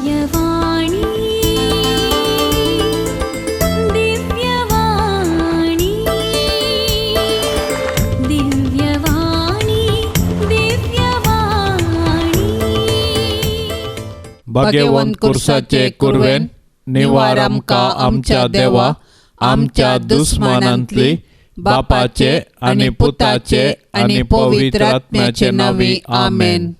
दिव्यवाणी दिव्यवाणी दिव्यवाणी दिव्यवाणी. भाग्यवंत कुर्साचे कुरवेन निवार आमकां आमच्या देवा आमच्या दुस्मानांतली बापाचे आनी पुताचे आनी पवित्र आत्म्याचे नांवी आमेन.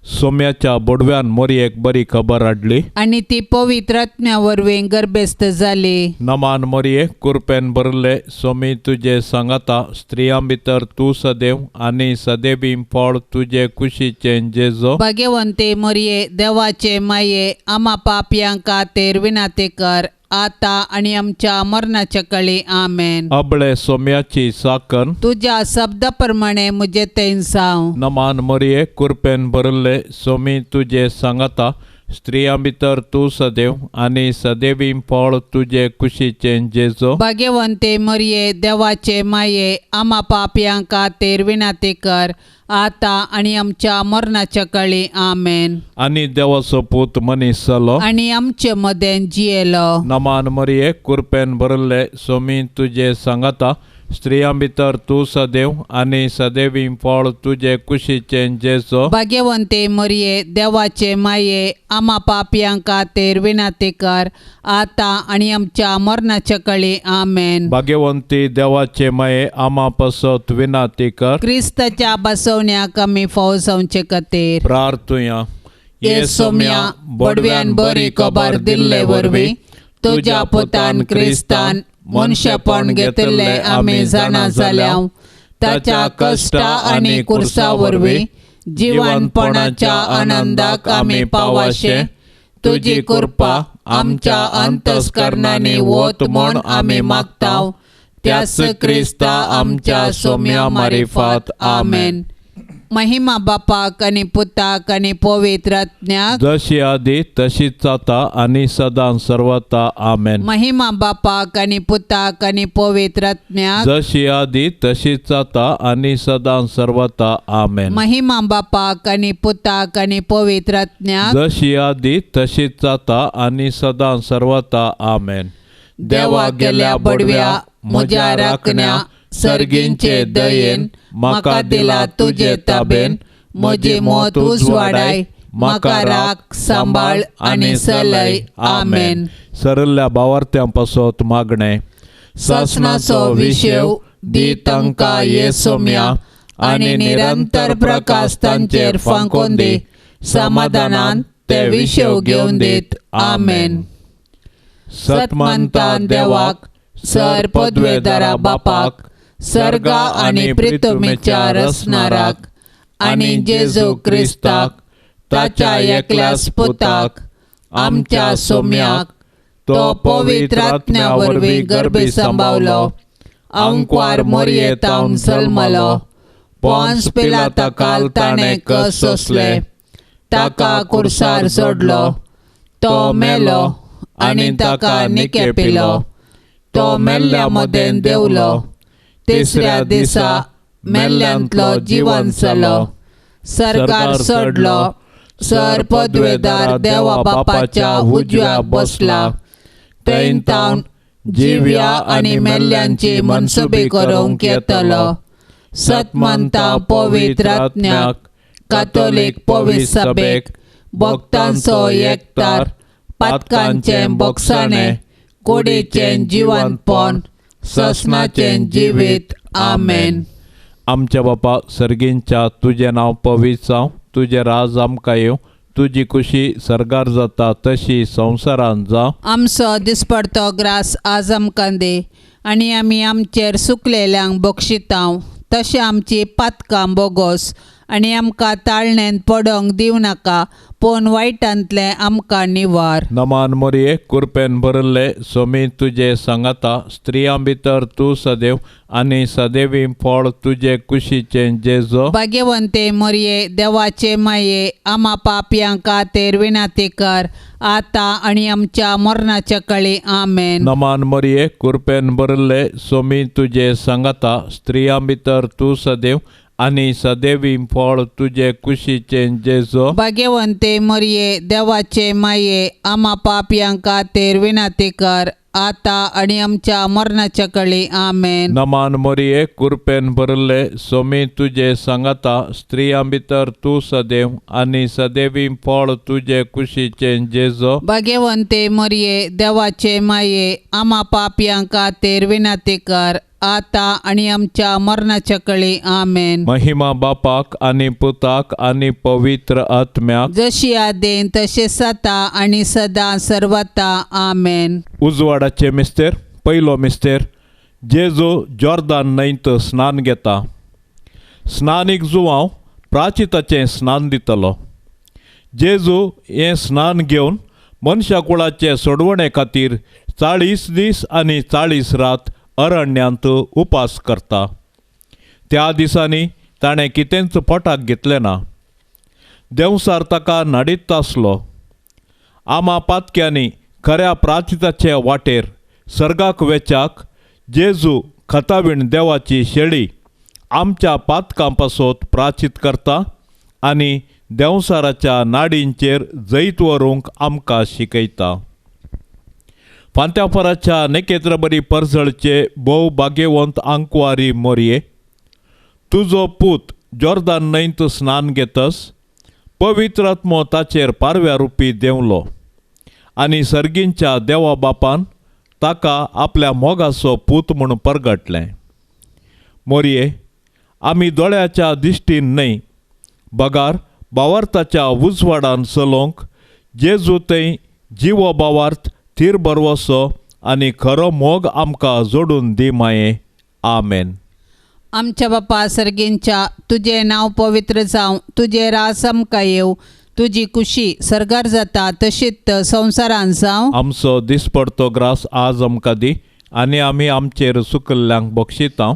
सोम्याच्या बोडव्यान मोरयेक बरी खबर हाडली आनी ती पवित्र आत्म्या वरवीं गर्भेस्त जाली. नमान मोरये कुरपेन भरले सोमी तुजे सांगाता स्त्रियां भितर तूं सदैव आनी सदैवी फळ तुजे कुशीचें जेजो. भाग्यवंते मोरये देवाचे माये आमा पापयां खातीर विनाती कर आता आनी आमच्या मरणाच्या कळी आमेन. अबळे सोम्याची साकन तुज्या शब्दा प्रमाणे म्हजे तें जावं. नमान मोरये कुरपेन भरले सोमी तुजे सांगाता स्त्रियां भितर तूं सदैव आनी सदैवी फळ तुजे कुशीचें जेजो. भाग्यवंते मोरये देवाचे माये आमा पापयां खातीर विनाती कर आता आनी आमच्या मरणाच्या कळी आमेन. आनी देवाचो पूत मनीस जालो आनी आमचे मदें जियेलो. नमान मोरये कुरपेन भरले सोमी तुजे सांगाता स्त्रियां भितर तूं सदैव आनी सदैवी फळ तुजे कुशीचें जेजो. भाग्यवंते मोरये देवाचे माये आमा पापयां खातीर विनाती कर आता आनी आमच्या मरणाच्या कळी आमेन. भाग्यवंती देवाचे माये आमा पासत विनाती कर. क्रिस्ताच्या बसवण्याक आमी फाव जावचे खातीर प्रार्थुया. ये सोम्या बडव्यान बरी खबर दिल्ले वरवीं तुज्या पुतान क्रिस्तान मनशेपण घेतिल्लें आमी जाणा जाल्या. ताच्या कश्टा आनी कुर्सा वरवीं जिवनपणाच्या आनंदाक आमी पावाशे तुजी कृपा आमच्या अंतस्करणांनी वत म्हूण आमी मागता. त्याच क्रिस्ता आमच्या सोम्या मारिफात आमेन. महिमा बापाक आनी पुताक आनी पवित्र आत्म्याक जशी आदी तशीच आता आनी सदां सर्वता आमेन. महिमा बापाक आनी पुताक आनी पवित्र आत्म्याक जशी आदी तशीच आता आनी सदां सर्वता आमेन. महिमा बापाक आनी पुताक आनी पवित्र आत्म्याक जशी आदी तशीच आता आनी सदां सर्वता आमेन. देवा गेल्या बडव्या म्हज्या राखण्या सर्गींचे दयेन म्हाका दिला तुजे ताबेन म्हजी मत उजवाडाय म्हाका राख सांबाळ आनी सलय आमेन. सरल्या भावार्थ्यां पासत मागणें. सासणाचो विशेव दी तांकां ये सोम्या आनी निरंतर प्रकाश तांचेर फांकोवन दी. समाधानान ते विशेव घेवन दीत आमेन. सतमंता देवाक सर पदवेदारा बापाक सर्गा आनी प्रितुमेच्या रचणाराक आनी जेजू क्रिस्ताक ताच्या एकल्याच पुताक आमच्या सोम्याक तो पवित्र आत्म्या वरवीं गर्भी सांबावलो अंकवार मोरयेतावन जल्मलो पोन्स पिलाता काल ताणें कस सोंसले ताका कुर्सार सोडलो तो मेलो आनी ताका निकेपिलो तो मेल्ल्या मदें देंवलो तिसऱ्या दिसा मेल्ल्यांतलो जिवन जालो सरकार सोडलो सर पदवेदार देवा बापाच्या उजव्याक बसला थंय तावन जिव्या आनी मेल्ल्यांची मनसुबी करूंक येतलो. सतमंता पवित्र आत्म्याक कातोलीक पवित्र सभेक भक्तांचो एकतार पातकांचें बोगसाणें कुडीचें जिवनपण ससनाचें जिवीत आमेन. आमच्या बापा सर्गींच्या तुजें नांव पवित्र जावं, तुजें राज आमकां येवं, तुजी खुशी सर्गार जाता तशी संवसारांत जावं. आमचो दिसपडतो ग्रास आज आमकां दी आनी आमी आमचेर सुकलेल्यांक बक्षितांव तशें आमची पातकां बोगोस आनी आमकां ताळणेंत पडोंक दिवं नाका पूण वायटांतलें आमकां निवार. नमान मोरये कुरपेन भरिल्ले सोमी तुजे सांगाता स्त्रियां भितर तूं सदैव आनी सदैवी फळ तुजे कुशीचें जेजो. भाग्यवंते मोरये देवाचे माये आमा पापयां खातीर विनंती कर आतां आनी आमच्या मरणाच्या कळी. आमेन. नमान मोरये कुरपेन भरिल्ले सोमी तुजे सांगाता स्त्रियां भितर तूं सदैव आनी सदैवी फळ तुजे कुशीचें जेजू. भाग्यवंते मरिये देवाचे माये आमा पापयां खातीर विनंती कर आता आनी आमच्या मरणाच्या कळी. आमेन. नमान मोरये कुरपेन भरले सोमी तुजे सांगाता, स्त्रियां भितर तूं सदैव आनी सदैवी फळ तुजे कुशीचें जेजू. भाग्यवंते मरिये देवाचे माये आमा पापयां खातीर विनंती कर आता आनी आमच्या मरणाच्या कळी. आमेन. महिमा बापाक आनी पुताक आनी पवित्र आत्म्याक, जशी आदेन तशें सता आनी सदां सर्वता. आमेन. उजवाडाचे मिस्तेर. पयलो मिस्तेर, जेजू जॉर्दान न्हंयत स्नान घेता. स्नानीक जुवांव प्राचिताचें स्नान दितलो. जेजू हें स्नान घेवन मनशा कुळाचे सोडवणे खातीर 40 दीस आनी 40 रात अरण्यांत उपास करता. त्या दिसांनी ताणें कितेंच पोटाक घेतलें ना. देंवसार ताका नाडीत आसलो. आमा पातक्यांनी खऱ्या प्राचिताचे वाटेर सर्गाक वेच्याक जेजू खतावीण देवाची शेळी आमच्या पातकां पासत प्राचीत करता आनी देंवसाराच्या नाडींचेर जैत व्हरूंक आमकां शिकयता. फांत्याफराच्या नेकेत्रबरी परजळचे भोव भाग्यवंत आंकवारी मोरये, तुजो पूत जॉर्दान न्हंयत स्नान घेतस पवित्र आत्मो ताचेर पारव्या रुपी देंवलो आनी सर्गींच्या देवा बापान ताका आपल्या मोगाचो पूत म्हूण परगटलें. मोरये, आमी दोळ्याच्या दिश्टीन न्हय बगार बावार्थाच्या उजवाडान चलोवंक जेजू थंय जिवो बावार्थ थीर बरवसो आनी खरो मोग आमकां जोडून दी माये. आमेन. आमच्या बापा सर्गींच्या, तुजें नांव पवित्र जावं, तुजें राज आमकां येवं, तुजी कुशी सर्गार जाता तशीच संवसारान जावं. आमचो दिसपडतो ग्रास आज आमकां दी आनी आमी आमचेर सुकल्ल्यांक बक्षिता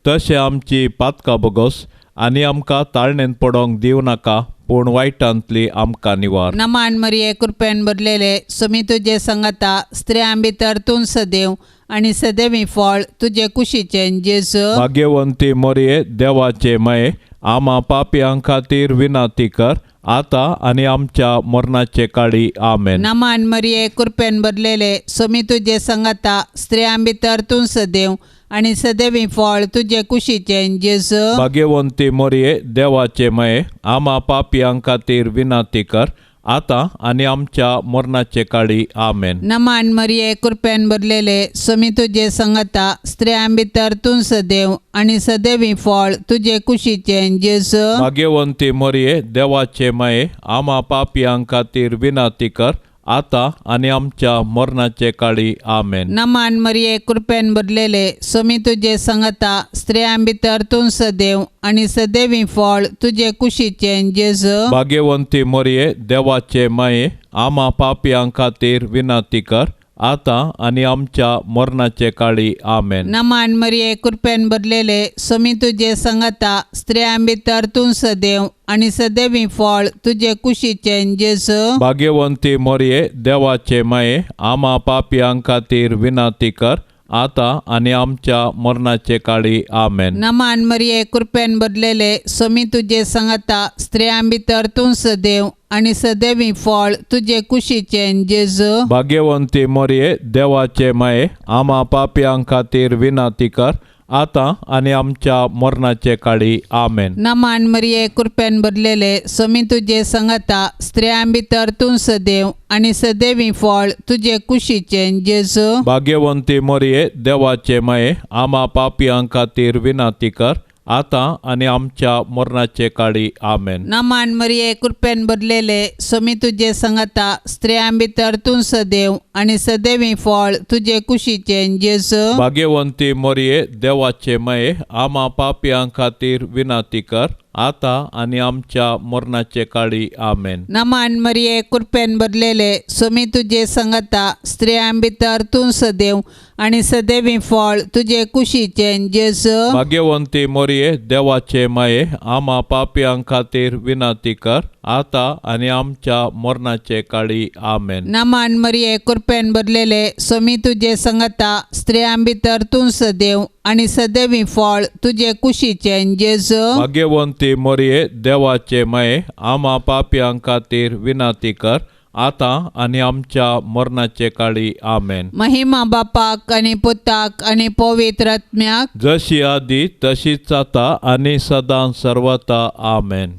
तशें आमची पातकां बोगस आनी आमकां ताळणेन पडोंक दिवं नाका, पूण वायटांतली आमकां निवार. नमान मरिये कृपेन भरलेले सुमी तुजे संगता, स्त्रियां भितर तूं सदैव आनी सदैवी फळ तुजे कुशीचें जेजू. भाग्यवंती मोरये देवाचे माये आमा पापयां खातीर विनंती कर आता आनी आमच्या मरणाचे काळी. आमेन. नमान मरिये कृपेन भरलेले सुमी तुजे संगता, स्त्रियां भितर तूं सदैव आनी सदैवी फळ तुजे कुशीचें जेजू. भाग्यवंती मोरये देवाचे माये आमा पापयां खातीर विनंती कर आता आनी आमच्या मरणाचे काळी. आमेन. नमान मरिये कृपेन भरलेले सुमी तुजे संगता, स्त्रियां भितर तूं सदैव आनी सदैवी फळ तुजे कुशीचें जेजू. भाग्यवंती मोरये देवाचे माये आमा पापयां खातीर विनंती कर आता आनी आमच्या मरणाचे काळी. आमेन. नमान मरिये कृपेन भरलेले सुमी तुजे संगता, स्त्रियां भितर तूं सदैव आनी सदैवी फळ तुजे कुशीचें जेजू. भाग्यवंती मोरये देवाचे माये आमा पापयां खातीर विनंती कर आता आनी आमच्या मरणाचे काळी. आमेन. नमान मरिये कृपेन भरलेले सुमी तुजे संगता, स्त्रियां भितर तूं सदैव आनी सदैवी फळ तुजे कुशीचें जेजू. भाग्यवंती मोरये देवाचे माये आमा पापयां खातीर विनंती कर आता आनी आमच्या मरणाचे काळी. आमेन. नमान मरिये कृपेन भरलेले सुमी तुजे संगता, स्त्रियां भितर तूं सदैव आनी सदैवी फळ तुजे कुशीचें जेजू. भाग्यवंती मोरये देवाचे माये आमा पापयां खातीर विनंती कर आता आनी आमच्या मरणाचे काळी. आमेन. नमान मरिये कृपेन भरलेले सुमी तुजे संगता, स्त्रियां भितर तूं सदैव आनी सदैवी फळ तुजे कुशीचें जेजू. भाग्यवंती मोरये देवाचे माये आमा पापयां खातीर विनंती कर आता आनी आमच्या मरणाचे काळी. आमेन. नमान मरिये कृपेन भरलेले सुमी तुजे संगता, स्त्रियां भितर तूं सदैव आनी सदैवी फळ तुजे कुशीचें जेजू. भाग्यवंती मोरये देवाचे माये आमा पापयां खातीर विनंती कर आता आनी आमच्या मरणाचे काळी. आमेन. नमान मरिये कृपेन भरलेले सुमी तुजे संगता, स्त्रियां भितर तूं सदैव आनी सदैवी फळ तुजे कुशीचें जेजू. भाग्यवंती मोरये देवाचे माये आमा पापयां खातीर विनंती कर आता आनी आमच्या मरणाचे काळी. आमेन. नमान मरिये कृपेन भरलेले सुमी तुजे संगता, स्त्रियां भितर तूं सदैव आनी सदैवी फळ तुजे कुशीचें जेजू. भाग्यवंती मोरये देवाचे माये आमा पापयां खातीर विनंती कर आतां आनी आमच्या मरणाचे काळी. आमेन. महिमा बापाक आनी पुताक आनी पवित्र आत्म्याक, जशी आदी तशीच आतां आनी सदां सर्वता. आमेन.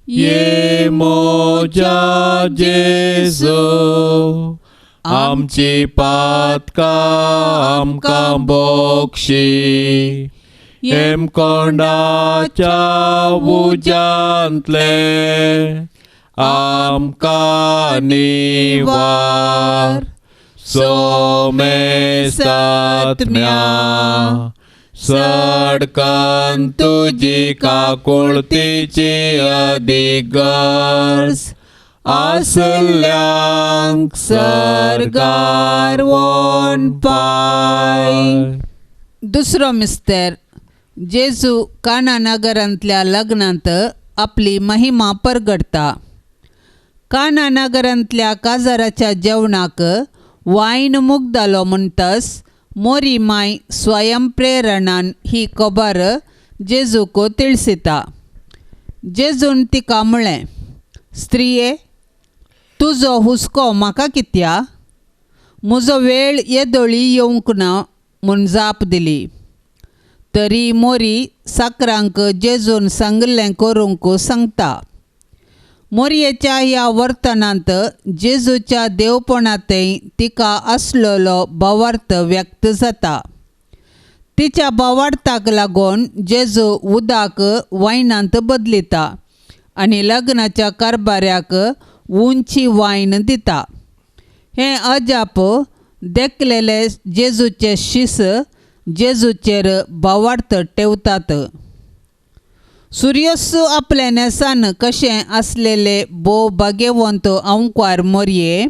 ये मोजा जेजू आमची पातकां आमकां बोक्षी हेमकोंडाच्या उज्यांतले आमकां निवार. सोमेसात्म्या सडकन तुजी काकुळतीची अधिगर्ज आसल्यांक सर्गार वोन पाय. दुसरो मिस्तेर. जेजू काना नगरांतल्या लग्नांत आपली महिमा परगडता. काना नगरांतल्या काजाराच्या जेवणाक वायन मुगदालो म्हणटस मोरी माय स्वयंप्रेरणान ही खबर जेजूक तिळसिता. जेजून तिका म्हळें, स्त्रिये तुजो हुस्को म्हाका कित्या, म्हजो वेळ येदोळी येवंक ना म्हूण जाप दिली. तरी मोरी साकरांक जेजून सांगिल्लें करूंक सांगता. मोरयेच्या ह्या वर्तनांत जेजूच्या देवपणांतय तिका आसलेलो भावार्थ व्यक्त जाता. तिच्या भावार्थाक लागून जेजू उदक वायनांत बदलिता आनी लग्नाच्या कारभाऱ्याक उंची वायन दिता. हें अजाप देखलेले जेजूचे शिस जेजूचेर भावार्थ ठेवतात. सुर्यस्सू आपल्या न्हेसान कशें आसलेले भोव भाग्यवंत अंकवार मोरये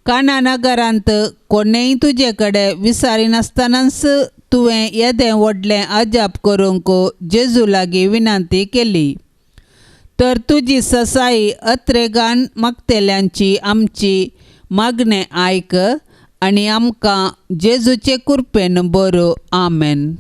काना नगरांत कोणेय तुजे कडेन विसारिनासतनाच तुवें येदें व्हडलें अजाप करूंक जेजू लागीं विनंती केली, तर तुजी ससाई अत्रेगान मागतल्यांची आमची मागणें आयक आनी आमकां जेजूचे कृपेन बरो. आमेन.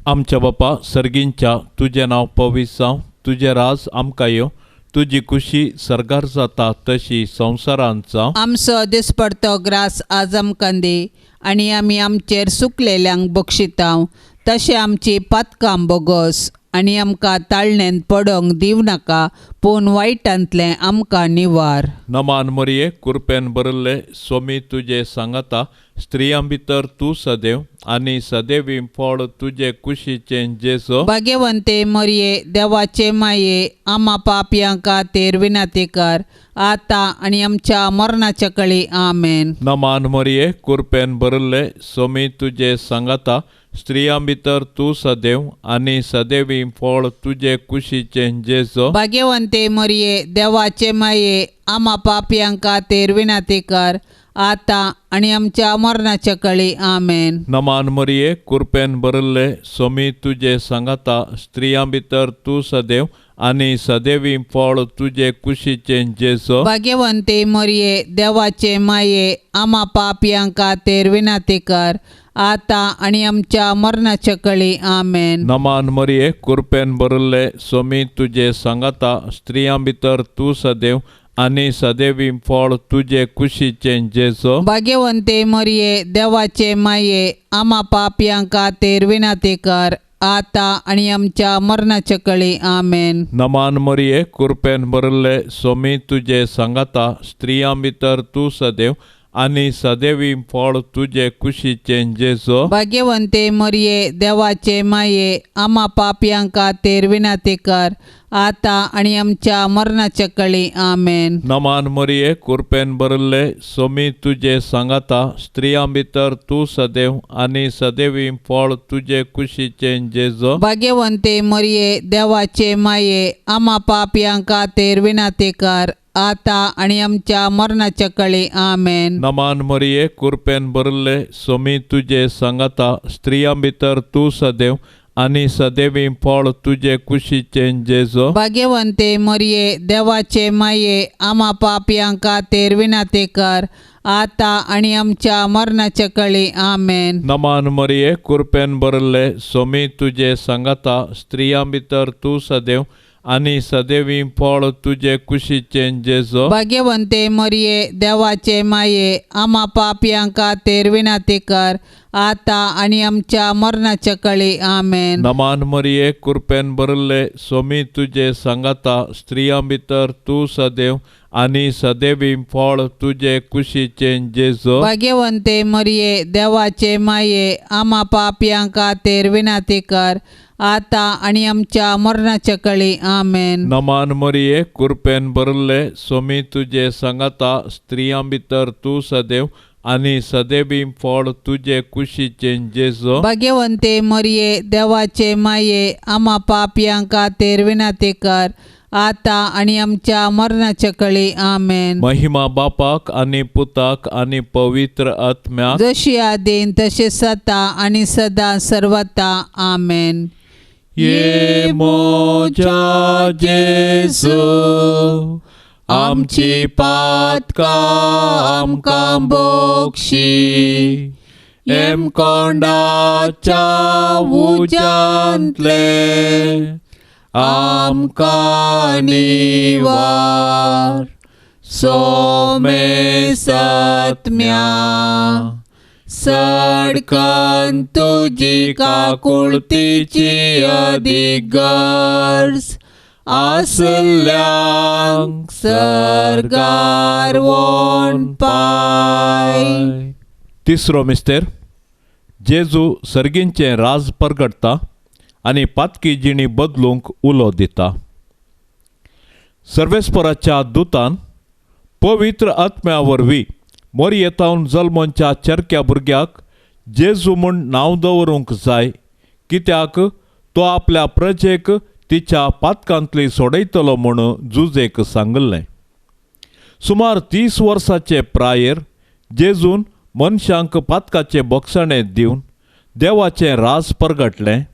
आमच्या बापा सर्गींच्या तुजें नांव पवित्र जावं, तुजें राज आमकां येवं, तुजी खुशी सर्गार जाता तशी संवसारांत जावं. आमचो दिसपडतो ग्रास आज आमकां दी आनी आमी आमचेर सुकलेल्यांक बक्षितांव तशें आमची पातकां बोगोस आनी आमकां ताळणेंत पडोंक दिवं नाका पूण वायटांतलें आमकां निवार. नमान मरिये कृपेन भरिल्ले स्वामी तुजे सांगाता, स्त्रियां भितर तूं सदैव आनी सदैवी फळ तुजे कुशीचें जेजू. भाग्यवंते मरिये देवाचे माये आमा पापयां खातीर विनंती कर आतां आनी आमच्या मरणाच्या कळी. आमेन. नमान मरिये कृपेन भरिल्ले स्वामी तुजे सांगाता, स्त्रियां भितर तूं सदैव आनी सदैवी फळ तुजे कुशीचें जेजू. भाग्यवंते मरिये देवाचे माये आमा पापयां खातीर विनंती कर आतां आनी आमच्या मरणाच्या कळी. आमेन. नमान मरिये कृपेन भरिल्ले स्वामी तुजे सांगाता, स्त्रियां भितर तूं सदैव आनी सदैवी फळ तुजे कुशीचें जेजू. भाग्यवंते मरिये देवाचे माये आमा पापयां खातीर विनंती कर आतां आनी आमच्या मरणाच्या कळी. आमेन. नमान मरिये कृपेन भरिल्ले स्वामी तुजे सांगाता, स्त्रियां भितर तूं सदैव आनी सदैवी फळ तुजे कुशीचें जेजू. भाग्यवंते मरिये देवाचे माये आमा पापयां खातीर विनंती कर आतां आनी आमच्या मरणाच्या कळी. आमेन. नमान मरिये कृपेन भरिल्ले स्वामी तुजे सांगाता, स्त्रियां भितर तूं सदैव आनी सदैवी फळ तुजे कुशीचें जेजू. भाग्यवंते मरिये देवाचे माये आमा पापयां खातीर विनंती कर आतां आनी आमच्या मरणाच्या कळी. आमेन. नमान मरिये कृपेन भरिल्ले स्वामी तुजे सांगाता, स्त्रियां भितर तूं सदैव आनी सदैवी फळ तुजे कुशीचें जेजू. भाग्यवंते मरिये देवाचे माये आमा पापयां खातीर विनंती कर आतां आनी आमच्या मरणाच्या कळी. आमेन. नमान मरिये कृपेन भरिल्ले स्वामी तुजे सांगाता, स्त्रियां भितर तूं सदैव आनी सदैवी फळ तुजे कुशीचें जेजू. भाग्यवंते मरिये देवाचे माये आमा पापयां खातीर विनंती कर आतां आनी आमच्या मरणाच्या कळी. आमेन. नमान मरिये, कुरपेन भरले, सोमी तुजे सांगाता, स्त्रियां भितर तूं सदैव आनी सदैवी फळ तुजे कुशीचें जेजो. भाग्यवंते मरिये, देवाचे माये, आमा पापयां खातीर विनंती कर, आतां आनी आमच्या मरणाच्या कळी. आमेन. नमान मरिये, कुरपेन भरले, सोमी तुजे सांगाता, स्त्रियां भितर तूं सदैव आनी सदैवी फळ तुजे कुशीचें जेजो. भाग्यवंते मरिये, देवाचे माये, आमा पापयां खातीर विनंती कर, आतां आनी आमच्या मरणाच्या कळी. आमेन. नमान मरिये, कुरपेन भरले, सोमी तुजे सांगाता, स्त्रियां भितर तूं सदैव आनी सदैवी फळ तुजे कुशीचें जेजो. भाग्यवंते मरिये, देवाचे माये, आमा पापयां खातीर विनंती कर, आतां आनी आमच्या मरणाच्या कळी. आमेन. महिमा बापाक आनी पुताक आनी पवित्र आत्म्याक, जशी आदीन तशी सता आनी सदा सर्वता. आमेन. ये मोजा जेजू, आमची पातकां आमकां बोक्षी, एमकोंडाच्या उज्यांतले आमकां निवार, सोमे सत्म्या सडकन तुजी काकुळतीची अदीक गरज आसल्यांक सर्गार वोन पाय. तिसरो मिस्तेर, जेजू सर्गींचें राज परगटता आनी पातकी जिणी बदलूंक उलो दिता. सर्वेस्पराच्या दुतान पवित्र आत्म्या वरवीं मोरयेतावन जल्मोनच्या चरक्या भुरग्याक जेजू म्हूण नांव दवरूंक जाय, कित्याक तो आपल्या प्रजेक तिच्या पातकांतली सोडयतलो म्हूण जुजेक सांगिल्लें. सुमार 30 वर्साचे प्रायेर जेजून मनशांक पातकाचें बोगसाणें दिवन देवाचें राज परगटलें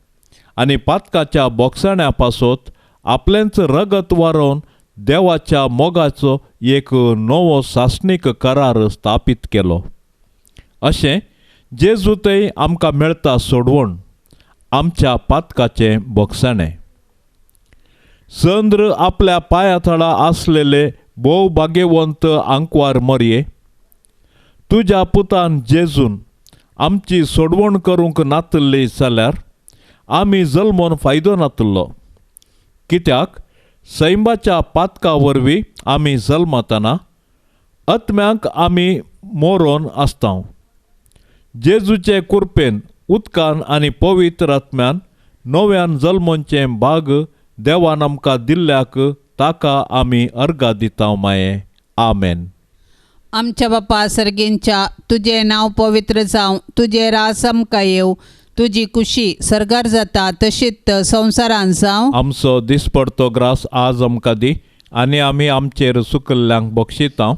आनी पातकाच्या बोगसाण्या पासत आपलेंच रगत वारोवन देवाच्या मोगाचो एक नवो सासणीक करार स्थापीत केलो. अशें जेजू थंय आमकां मेळटा सोडवण, आमच्या पातकाचें बोगसाणें. चंद्र आपल्या पांया थळा आसलेले भोव भाग्यवंत आंकवार मरये, तुज्या पुतान जेजून आमची सोडवण करूंक नातिल्ली जाल्यार आमी जल्मोन फायदो नातिल्लो, कित्याक सैमाच्या पातका वरवीं आमी जल्मतना आत्म्यांक आमी मोरोन आसता. जेजूचे कुरपेन उदकान आनी पवित्र आत्म्यान नव्यान जल्मोनचें भाग देवान आमकां दिल्ल्याक ताका आमी अर्गां दिता माये. आमेन. आमच्या बापा सर्गींच्या, तुजें नांव पवित्र जावं, तुजें राज आमकां येवं, तुजी कुशी सर्गार जाता तशीच संवसारान जावं. आमचो दिसपडतो ग्रास आज आमकां दी आनी आमी आमचेर सुकल्ल्यांक बक्षिता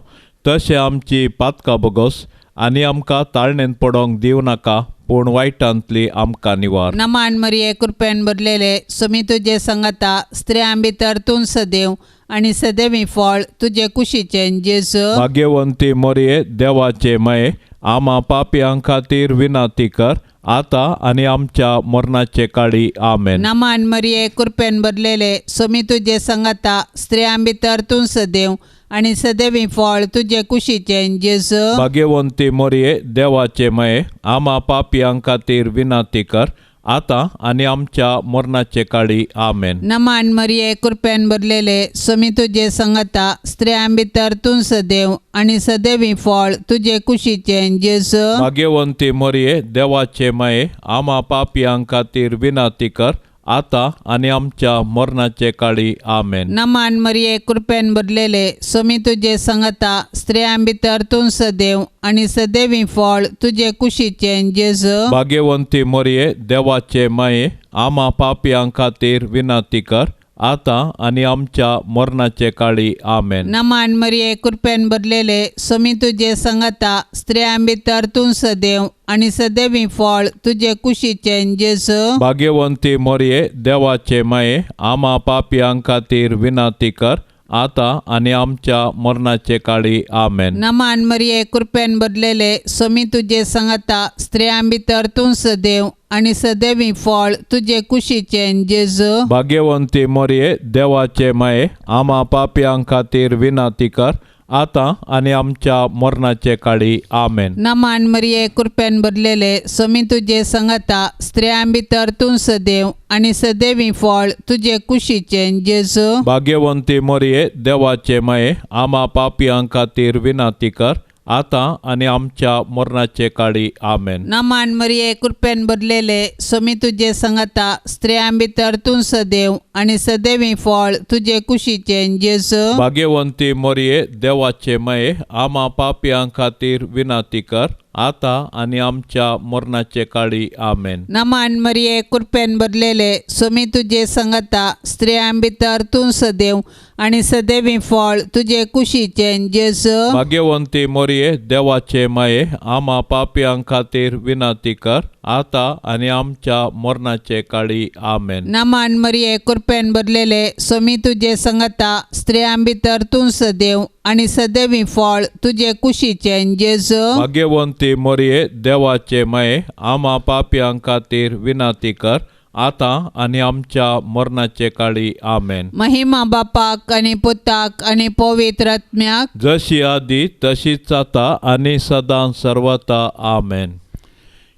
तशें आमची पातकां बोगस आनी आमकां ताळणेन पडोंक दिवं नाका, पूण वायटांतली आमकां निवार. नमान मरिये, कृपेन भरलेले, सुमी तुजे संगता, स्त्रियां भितर तूं सदैव आनी सदैवी फळ तुजे कुशीचें जेजू. भाग्यवंती मरिये, देवाचे माये, आमा पापयां खातीर विनंती कर, आतां आनी आमच्या मरणाचे काळी. आमेन. नमान मरिये, कृपेन भरलेले, सुमी तुजे संगता, स्त्रियां भितर तूं सदैव आनी सदैवी फळ तुजे कुशीचें जेजू. भाग्यवंती मरिये, देवाचे माये, आमा पापयां खातीर विनंती कर, आतां आनी आमच्या मरणाचे काळी. आमेन. नमान मरिये, कृपेन भरलेले, सुमी तुजे संगता, स्त्रियां भितर तूं सदैव आनी सदैवी फळ तुजे कुशीचें जेजू. भाग्यवंती मरिये, देवाचे माये, आमा पापयां खातीर विनंती कर, आतां आनी आमच्या मरणाचे काळी. आमेन. नमान मरिये, कृपेन भरलेले, सुमी तुजे संगता, स्त्रियां भितर तूं सदैव आनी सदैवी फळ तुजे कुशीचें जेजू. भाग्यवंती मरिये, देवाचे माये, आमा पापयां खातीर विनंती कर, आतां आनी आमच्या मरणाचे काळी. आमेन. नमान मरिये, कृपेन भरलेले, सुमी तुजे संगता, स्त्रियां भितर तूं सदैव आनी सदैवी फळ तुजे कुशीचें जेजू. भाग्यवंती मरिये, देवाचे माये, आमा पापयां खातीर विनंती कर, आतां आनी आमच्या मरणाचे काळी. आमेन. नमान मरिये, कृपेन भरलेले, स्वामी तुजे संगता, स्त्रियां भितर तूं सदैव आनी सदैवी फळ तुजे कुशीचें जेजू. भाग्यवंती मरिये, देवाचे माये, आमा पापयां खातीर विनंती कर, आतां आनी आमच्या मरणाचे काळी. आमेन. नमान मरिये, कृपेन भरलेले, स्वामी तुजे संगता, स्त्रियां भितर तूं सदैव आनी सदैवी फळ तुजे कुशीचें जेजू. भाग्यवंती मरिये, देवाचे माये, आमा पापयां खातीर विनंती कर, आतां आनी आमच्या मरणाचे काळी. आमेन. नमान मरिये, कृपेन भरलेले, स्वामी तुजे संगता, स्त्रियां भितर तूं सदैव आनी सदैवी फळ तुजे कुशीचें जेजू. भाग्यवंती मरिये, देवाचे माये, आमा पापयां खातीर विनंती कर, आतां आनी आमच्या मरणाचे काळी. आमेन. नमान मरिये, कृपेन भरलेले, स्वामी तुजे संगता, स्त्रियां भितर तूं सदैव आनी सदैवी फळ तुजे कुशीचें जेजू. भाग्यवंती मरिये, देवाचे माये, आमा पापयां खातीर विनंती कर, आतां आनी आमच्या मरणाचे काळी. आमेन. नमान मरिये, कृपेन भरलेले, स्वामी तुजे संगता, स्त्रियां भितर तूं सदैव आनी सदैवी फळ तुजे कुशीचें जेजू. भाग्यवंती मरिये, देवाचे माये, आमा पापयां खातीर विनंती कर, आतां आनी आमच्या मरणाचे काळी. आमेन. महिमा बापाक आनी पुताक आनी पवित्र आत्म्याक, जशी आदी तशीच आतां आनी सदां सर्वता. आमेन.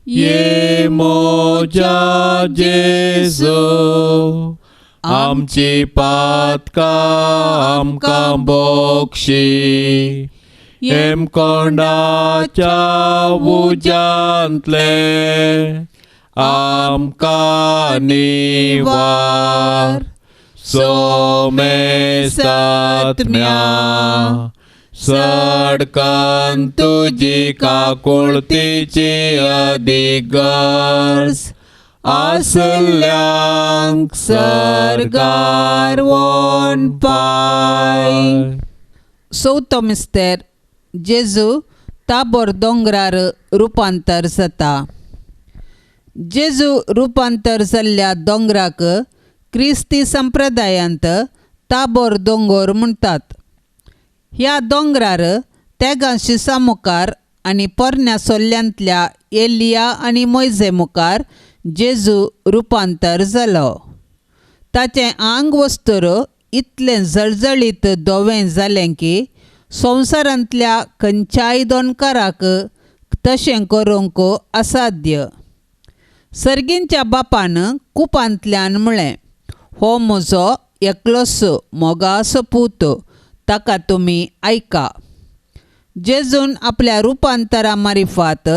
ये मोजा जेजू, आमची पातकां आमकां बक्षी, हेमकोंडाच्या उज्यांतले आमकां निवार, सोमेसात्म्या सडकन तुजी काकुळतीची अदीक गरज आसल्यांक सर्गार वोन पाय. चवथो मिस्तेर, जेजू ताबोर दोंगरार रुपांतर जाता. जेजू रुपांतर जाल्ल्या दोंगराक क्रिस्ती संप्रदायांत ताबोर दोंगोर म्हणटात. ह्या दोंगरार तेगां शिसा मुखार आनी पोरण्या सोल्ल्यांतल्या एलिया आनी मोयजे मुखार जेजू रुपांतर जालो. ताचें आंग वस्तूर इतलें जळजळीत धवें जालें की संवसारांतल्या खंयच्याय दोनकाराक तशें करूंक असाध्य. सर्गींच्या बापान कुपांतल्यान म्हळें, हो म्हजो एकलोच मोगासो पूत, ताका तुमी आयका. जेजून आपल्या रुपांतरा मारिफात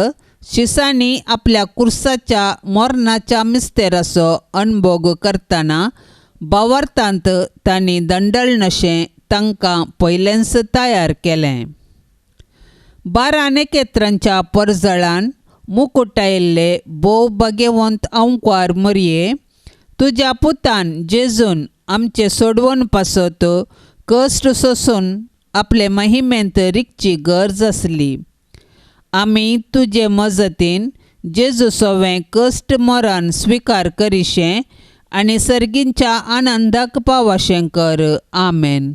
शिसांनी आपल्या कुर्साच्या मरणाच्या मिस्तेराचो अणभोग करतना भावार्थांत तांणी दंडळनशें तांकां पयलेंच तयार केलें. 12 नखेत्रांच्या परजळान मुकुटायल्ले भोव भाग्यवंत अंकवार मरये, तुज्या पुतान जेजून आमचे सोडवण पासत कश्ट सोसून आपले महिमेंत रिगची गरज आसली. आमी तुजे मजतीन जेजू सवें कश्ट मरण स्विकार करिशें आनी सर्गींच्या आनंदाक पावाशें कर. आमेन.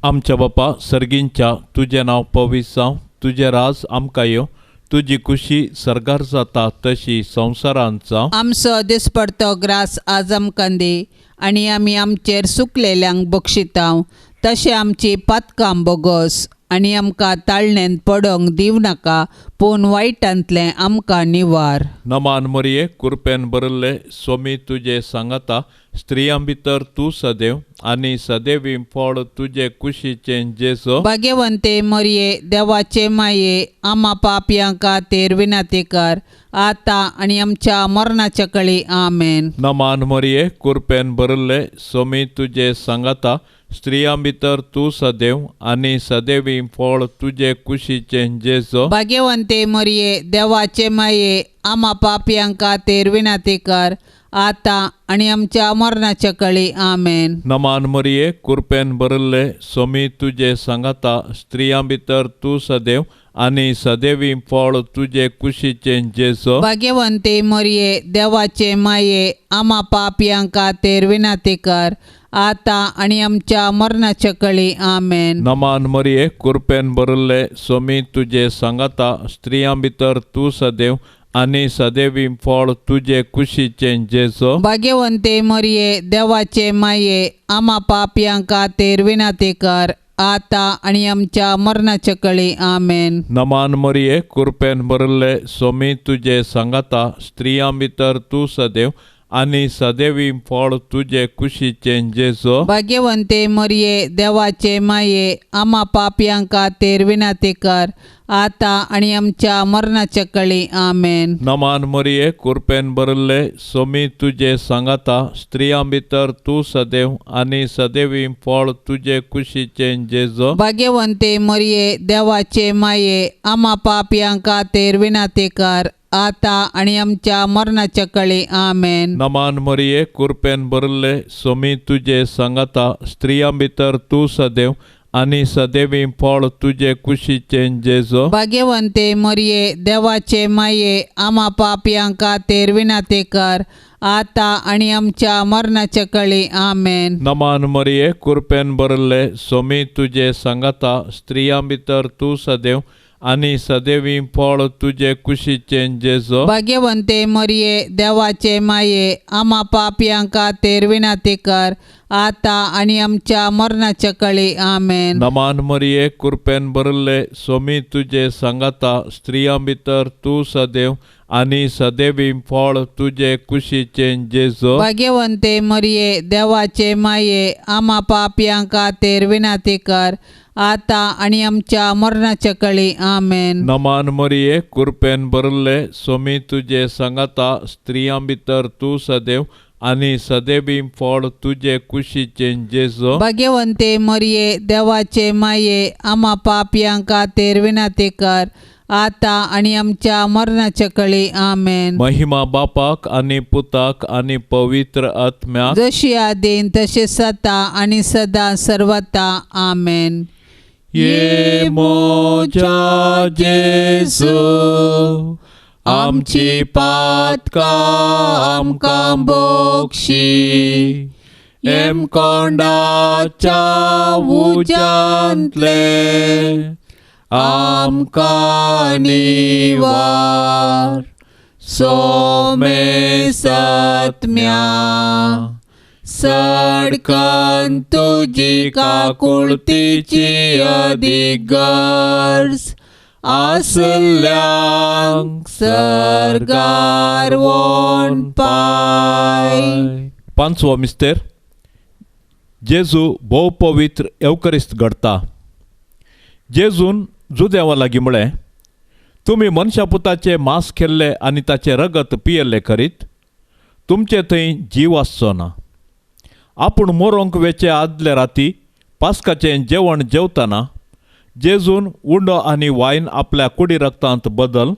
आमच्या बापा सर्गींच्या, तुजें नांव पवित्र जावं, तुजें राज आमकां येवं, तुजी खुशी सर्गार जाता तशी संवसारांत जावं. आमचो दिसपडतो ग्रास आज आमकां दी आनी आमी आमचेर सुकलेल्यांक बक्षितांव तशें आमची पातकां बोगस आनी आमकां ताळणेंत पडोंक दिवं नाका, पूण वायटांतलें आमकां निवार. नमान मरिये, कृपेन भरिल्ले, स्वामी तुजे सांगाता, स्त्रियां भितर तूं सदैव आनी सदैवी फळ तुजे कुशीचें जेजू. भाग्यवंते मरिये, देवाचे माये, आमा पापयां खातीर विनंती कर, आतां आनी आमच्या मरणाच्या कळी. आमेन. नमान मरिये, कृपेन भरिल्ले, स्वामी तुजे सांगाता, स्त्रियां भितर तूं सदैव आनी सदैवी फळ तुजे कुशीचें जेजू. भाग्यवंते मरिये, देवाचे माये, आमा पापयां खातीर विनंती कर, आतां आनी आमच्या मरणाच्या कळी. आमेन. नमान मरिये, कृपेन भरिल्ले, स्वामी तुजे सांगाता, स्त्रियां भितर तूं सदैव आनी सदैवी फळ तुजे कुशीचें जेजू. भाग्यवंते मरिये, देवाचे माये, आमा पापयां खातीर विनंती कर, आतां आनी आमच्या मरणाच्या कळी. आमेन. नमान मरिये, कुरपेन भरिल्ले, सोमी तुजे सांगाता, स्त्रियां भितर तूं सदैव आनी सदैवी फळ तुजे कुशीचें जेजो. भाग्यवंते मरिये, देवाचे माये, आमा पापयां खातीर विनंती कर, आतां आनी आमच्या मरणाच्या कळी. आमेन. नमान मरिये, कुरपेन भरिल्ले, सोमी तुजे सांगाता, स्त्रियां भितर तूं सदैव आनी सदैवी फळ तुजे कुशीचें जेजो. भाग्यवंते मरिये, देवाचे माये, आमा पापयां खातीर विनंती कर, आतां आनी आमच्या मरणाच्या कळी. आमेन. नमान मरिये, कुरपेन भरिल्ले, सोमी तुजे सांगाता, स्त्रियां भितर तूं सदैव आनी सदैवी फळ तुजे कुशीचें जेजो. भाग्यवंते मरिये, देवाचे माये, आमा पापयां खातीर विनंती कर, आतां आनी आमच्या मरणाच्या कळी. आमेन. नमान मरिये, कुरपेन भरिल्ले, सोमी तुजे सांगाता, स्त्रियां भितर तूं सदैव आनी सदैवी फळ तुजे कुशीचें जेजो. भाग्यवंते मरिये, देवाचे माये, आमा पापयां खातीर विनंती कर, आतां आनी आमच्या मरणाच्या कळी. आमेन. नमान मरिये, कुरपेन भरिल्ले, सोमी तुजे सांगाता, स्त्रियां भितर तूं सदैव आनी सदैवी फळ तुजे कुशीचें जेजो. भाग्यवंते मरिये, देवाचे माये, आमा पापयां खातीर विनंती कर, आतां आनी आमच्या मरणाच्या कळी. आमेन. नमान मरिये, कुरपेन भरिल्ले, सोमी तुजे सांगाता, स्त्रियां भितर तूं सदैव आनी सदैवी फळ तुजे कुशीचें जेजो. भाग्यवंते मरिये, देवाचे माये, आमा पापयां खातीर विनंती कर, आतां आनी आमच्या मरणाच्या कळी. आमेन. नमान मरिये, कुरपेन भरिल्ले, सोमी तुजे सांगाता, स्त्रियां भितर तूं सदैव आनी सदैवी फळ तुजे कुशीचें जेजो. भाग्यवंते मरिये, देवाचे माये, आमा पापयां खातीर विनंती कर, आतां आनी आमच्या मरणाच्या कळी. आमेन. महिमा बापाक आनी पुताक आनी पवित्र आत्म्याक, जशी आदीन तशी सता आनी सदा सर्वता. आमेन. ये मोजा जेजू, आमची पातकां आमकां बोक्षी, एमकोंडाच्या उज्यांतले आमकां निवार, सोमे सत्म्या सडकन तुजी काकुळतीची अदीक गरज आसल्यांक सर्गार वोन पाय. पांचवो मिस्तेर, जेजू भोव पवित्र येवकरिस्त घडता. जेजून जुदेवा लागीं म्हळें, तुमी मनशा पुताचें मांस खेल्ले आनी ताचें रगत पियेल्लें करीत तुमचे थंय जीव आसचो ना. आपूण मरोंक वेचे आदले राती पास्काचें जेवण जेवतना जेजून उंडो आनी वायन आपल्या कुडी रक्तांत बदल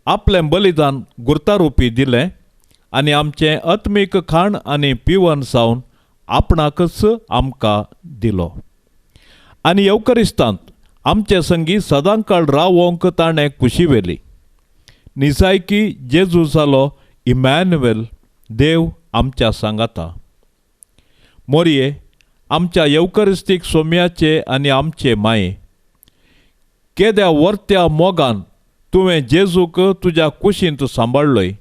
आपलें बलिदान गुर्तारुपी दिलें आनी आमचें आत्मीक खाण आनी पिवन सावन आपणाकच आमकां दिलो. आनी येवकरिस्तांत आमचे संगी सदांकाळ रावोंक ताणें कुशी व्हेली. निजायकी जेजू जालो इमॅन्युएल, देव आमच्या सांगाता. मोरये, आमच्या येवकरिस्तीक सोम्याचे आनी आमचे माये, केद्या वर्त्या मोगान तुवें जेजूक तुज्या कुशींत सांबाळ्ळोय,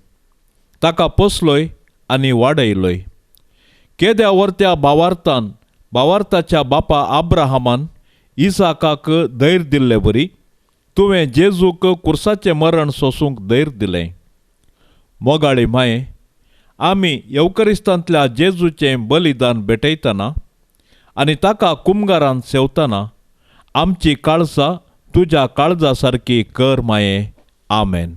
ताका पोसलोय आनी वाडयलोय. केद्या वर्त्या भावार्थान भावार्थाच्या बापा आब्राहामान इसाकाक धैर्य दिल्ले बरी तुवें जेजूक कुर्साचें मरण सोसूंक धैर्य दिलें. मोगाळी माये, आमी येवकरिस्तांतल्या जेजूचें बलिदान भेटयतना आनी ताका कुमगारान सेवतना आमची काळजां तुज्या काळजा सारकी कर माये. आमेन.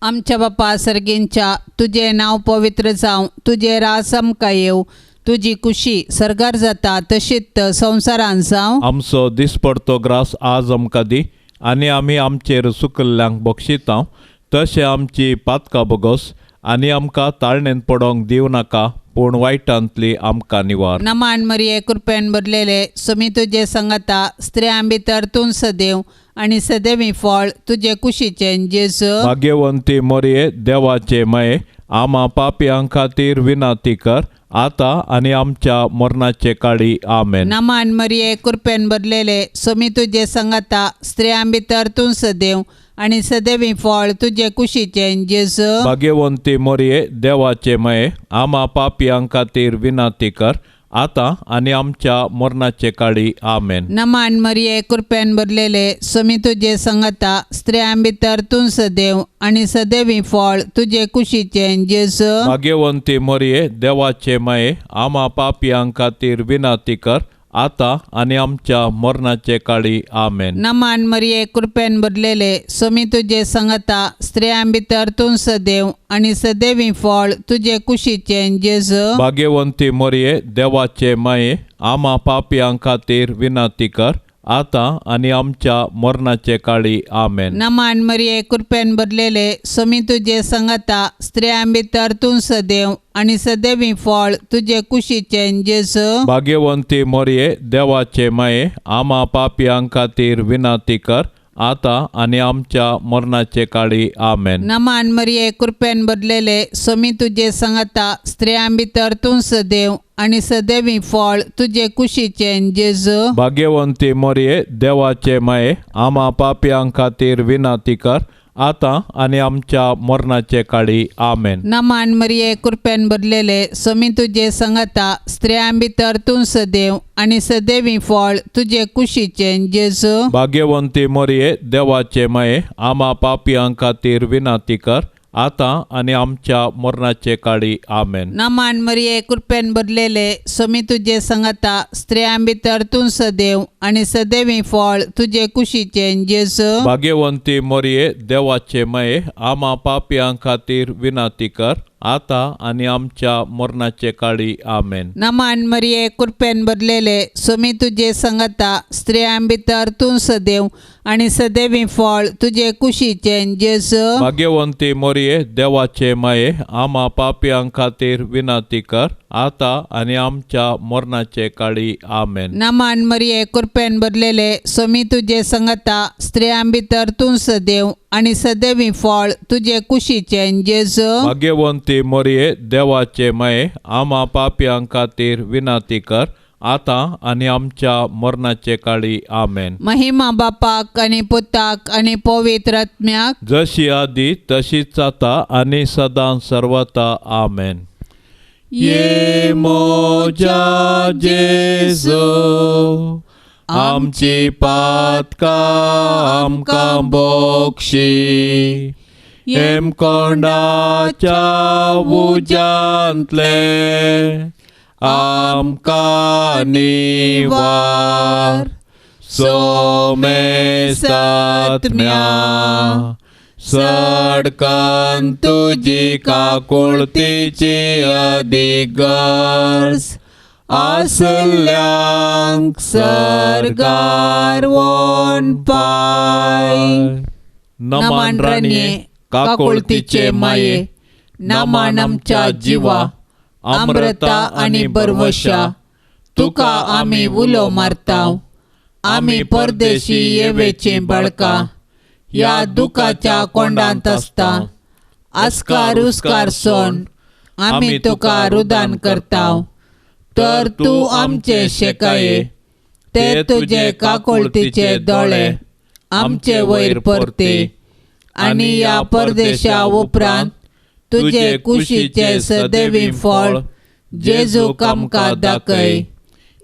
आमच्या बापा सर्गींच्या, तुजें नांव पवित्र जावं, तुजें राज आमकां येवं, तुजी कुशी सर्गार जाता तशीच संवसारान जावं. आमचो दिसपडतो ग्रास आज आमकां दी आनी आमी आमचेर सुकल्ल्यांक बक्षिता तशें आमची पातकां बोगस आनी आमकां ताळणेन पडोंक दिवं नाका, पूण वायटांतली आमकां निवार. नमान मरिये, कृपेन भरलेले, सुमी तुजे संगता, स्त्रियां भितर तूं सदैव आनी सदैवी फळ तुजे कुशीचें जेजू. भाग्यवंती मरिये, देवाचे माये, आमा पापयां खातीर विनंती कर, आतां आनी आमच्या मरणाचे काळी आमेन. नमान मरिये कृपेन भरलेले सोमी तुजे संगता स्त्रियां भितर तूं सदैव आनी सदैवी फळ तुजे कुशीचें जेजू. भाग्यवंती मोरये देवाचे माये आमा पापयां खातीर विनंती कर आतां आनी आमच्या मरणाचे काळी आमेन. नमान मरिये कृपेन भरलेले सोमी तुजे संगता स्त्रियां भितर तूं सदैव आनी सदैवी फळ तुजे कुशीचें जेजू. भाग्यवंती मोरये देवाचे माये आमा पापयां खातीर विनंती कर आतां आनी आमच्या मरणाचे काळी आमेन. नमान मरिये कृपेन भरलेले सोमी तुजे संगता स्त्रियां भितर तूं सदैव आनी सदैवी फळ तुजे कुशीचें जेजू. भाग्यवंती मोरये देवाचे माये आमा पापयां खातीर विनंती कर आतां आनी आमच्या मरणाचे काळी आमेन. नमान मरिये कृपेन भरलेले सोमी तुजे संगता स्त्रियां भितर तूं सदैव आनी सदैवी फळ तुजे कुशीचें जेजू. भाग्यवंती मोरये देवाचे माये आमा पापयां खातीर विनंती कर आतां आनी आमच्या मरणाचे काळी आमेन. नमान मरिये कृपेन भरलेले सोमी तुजे संगता स्त्रियां भितर तूं सदैव आनी सदैवी फळ तुजे कुशीचें जेजू. भाग्यवंती मोरये देवाचे माये आमा पापयां खातीर विनंती कर आतां आनी आमच्या मरणाचे काळी आमेन. नमान मरिये कृपेन भरलेले सोमी तुजे संगता स्त्रियां भितर तूं सदैव आनी सदैवी फळ तुजे कुशीचें जेजू. भाग्यवंती मोरये देवाचे माये आमा पापयां खातीर विनंती कर आतां आनी आमच्या मरणाचे काळी आमेन. नमान मरिये कृपेन भरलेले सोमी तुजे संगता स्त्रियां भितर तूं सदैव आनी सदैवी फळ तुजे कुशीचें जेजू. भाग्यवंती मोरये देवाचे माये आमा पापयां खातीर विनंती कर आतां आनी आमच्या मरणाचे काळी आमेन. नमान मरिये कृपेन भरलेले सोमी तुजे संगता स्त्रियां भितर तूं सदैव आनी सदैवी फळ तुजे कुशीचें जेजू. भाग्यवंती मोरये देवाचे माये आमा पापयां खातीर विनंती कर आतां आनी आमच्या मरणाचे काळी आमेन. नमान मरिये कृपेन भरलेले सोमी तुजे संगता स्त्रियां भितर तूं सदैव आनी सदैवी फळ तुजे कुशीचें जेजू. भाग्यवंती मोरये देवाचे माये आमा पापयां खातीर विनंती कर आतां आनी आमच्या मरणाचे काळी आमेन. महिमा बापाक आनी पुताक आनी पवित्र आत्म्याक, जशी आदी तशीच आतां आनी सदां सर्वता आमेन. ये मोजा जेजू आमची पातकां आमकां बक्षी हेमकोंडाच्या उज्यांतले आमकां निवार सोमेसात्म्या सडकन तुजी काकुळतीची अदीक गरज आसल्यांक सर्गार वोन पाय. नमान राणये काकुळतीचे माये नमान आमच्या जिवा अमृता आनी बरवशा तुका आमी उलो मारता. आमी परदेशी येवेचे बाळका ह्या दुखाच्या कोंडांत आसता. आस्कार उस्कार सोन आमी तुका रुदान करता. तर तूं आमचे शेकाये ते तुजे काकुळतीचे दोळे आमचे वयर परते आनी ह्या परदेशा उपरांत तुजे कुशीचे सदैवी फळ जेजूक आमकां दाखय.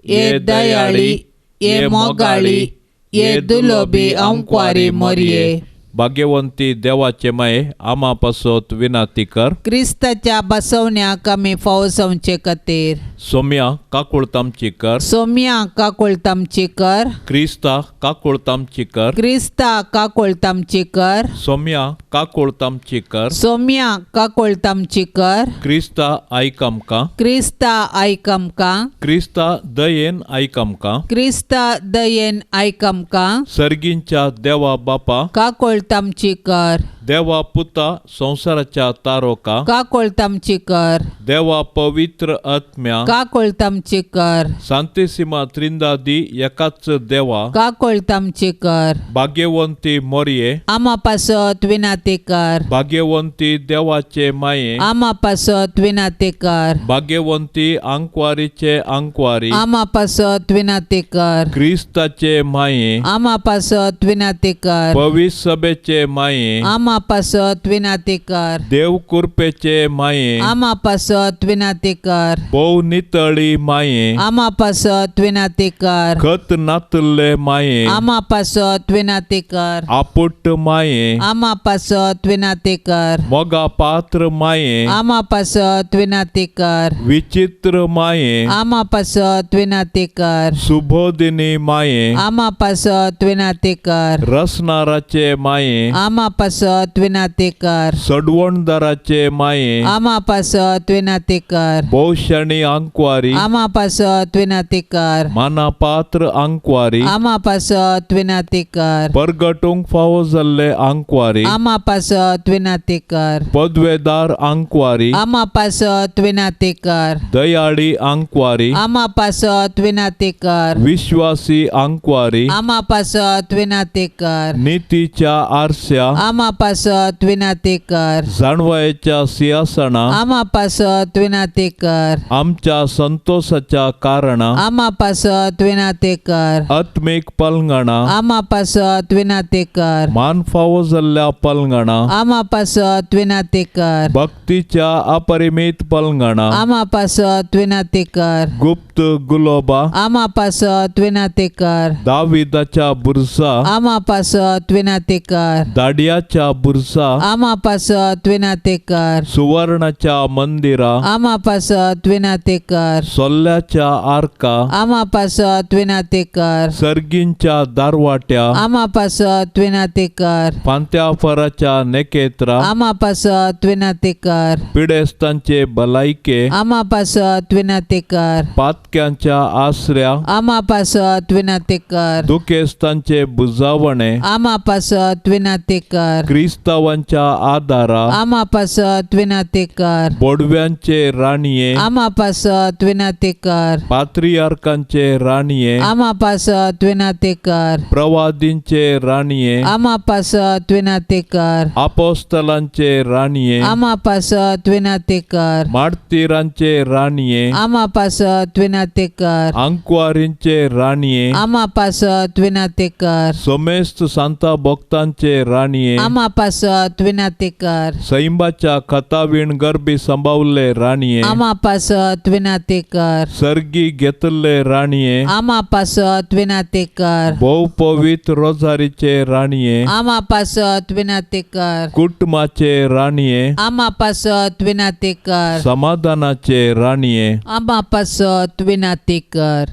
ये दयाळी ये मोगाळी ये दुलोबी अंकवारी मोरये. भाग्यवंती देवाचे माये आमा पासत विनंती कर. क्रिस्ताच्या बसवण्याक आमी फावो जावचे खातीर. सोम्या काकुळतामची कर. सोम्या काकुळतामची कर. क्रिस्ता काकुळतामची कर. क्रिस्ता काकुळतामची कर. सोम्या काकुळतामची कर. सोम्या काकुळतामची कर. क्रिस्ता आयक आमकां. क्रिस्ता आयक आमकां. क्रिस्ता दयेन आयक आमकां. क्रिस्ता दयेन आयक आमकां. सर्गींच्या देवा बापा काकुळतामची कर. देवा पुता संवसाराच्या तारोका, काकोळत आमची कर। देवा पवित्र आत्म्या, काकोळत आमची कर। सांतिसिमा त्रिंदादी एकाच देवा, काकोळत आमची कर। भाग्यवंती मोरये, आमा पासत विनाती कर। भाग्यवंती देवाचे माये, आमा पासत विनाती कर। भाग्यवंती आंकवारीचे आंकवारी, आमा पासत विनाती कर। क्रिस्ताचे माये, आमा पासत विनाती कर। पवित्र सभेचे माये, आमा पासत विनाती कर। देव कृपेचे माये, आमा पासत विनाती कर। भोव नितळी माये, आमा पासत विनाती कर। खत नातल्ले माये, आमा पासत विनाती कर। आपुट माये, आमा पासत विनाती कर। मोगा पात्र माये, आमा पासत विनाती कर। विचित्र माये, आमा पासत विनाती कर। सुबोधिनी माये, आमा पासत विनाती कर। रसनाराचे माये, आमा पासत विनाती कर। सडवणदाराचे माये, आमा पासत विनाती कर। भोवशाणी आंकवारी, आमा पासत विनाती कर। मानापात्र आंकवारी, आमा पासत विनाती कर। परगटूंक फावो जाल्ले आंकवारी, आमा पासत विनाती कर। पदवेदार आंकवारी, आमा पासत विनाती कर। दयाळी आंकवारी, आमा पासत विनाती कर। विश्वासी आंकवारी, आमा पासत विनाती कर। नितीच्या आरस्या, आमा पासत विनाती कर। जाणवायेच्या सिंहासना, आमा पासत विनाती कर। आमच्या संतोषाच्या कारणा, आमा पासत विनाती कर। आत्मीक पलंगणा, आमा पासत विनाती कर। मान फावो जाल्ल्या पलंगणा, आमा पासत विनाती कर। भक्तीच्या अपरिमित पलंगणा, आमा पासत विनाती कर। गुप्त गुलोबा, आमा पासत विनाती कर। दाविदाच्या बुरसा, आमा पासत विनाती कर। दाडियाच्या बुरसा, आमा पासत विनाती कर। सुवर्णाच्या मंदिरा, आमा पासत विनाती कर। सोल्ल्याच्या आर्का, आमा पासत विनाती कर। सर्गींच्या दारवाट्या, आमा पासत विनाती कर। फांत्याफराच्या नेकेत्रा, आमा पासत विनाती कर। पिडेस्तांचे भलायके, आमा पासत विनाती कर। पातक्यांच्या आसऱ्या, आमा पासत विनाती कर। दुखेस्तांचे बुजावणे, आमा पासत विनाती कर। क्रिस्तावांच्या आदारा, आमा पासत विनाती कर। बोडव्यांचे राणये, आमा पासत विनाती कर। पात्रियार्कांचे राणये, आमा पासत विनाती कर। प्रवादींचे राणये, आमा पासत विनाती कर। आपोस्तलांचे राणये, आमा पासत विनाती कर। मार्तीरांचे राणये, आमा पासत विनाती कर। आंकवारींचे राणये, आमा पासत विनाती कर। समेस्त सांता भक्तांचे राणये, आमा पासत विनाती कर। सैंबाच्या खतावीण गर्भी संभावल्ले राणये, आमा पासत विनाती कर। सर्गी घेतल्ले राणये, आमा पासत विनाती कर। भोव पवित्र रोजारीचे राणये, आमा पासत विनाती कर। कुटुंबाचे राणये, आमा पासत विनाती कर। समाधानाचे राणये, आमा पासत विनाती कर।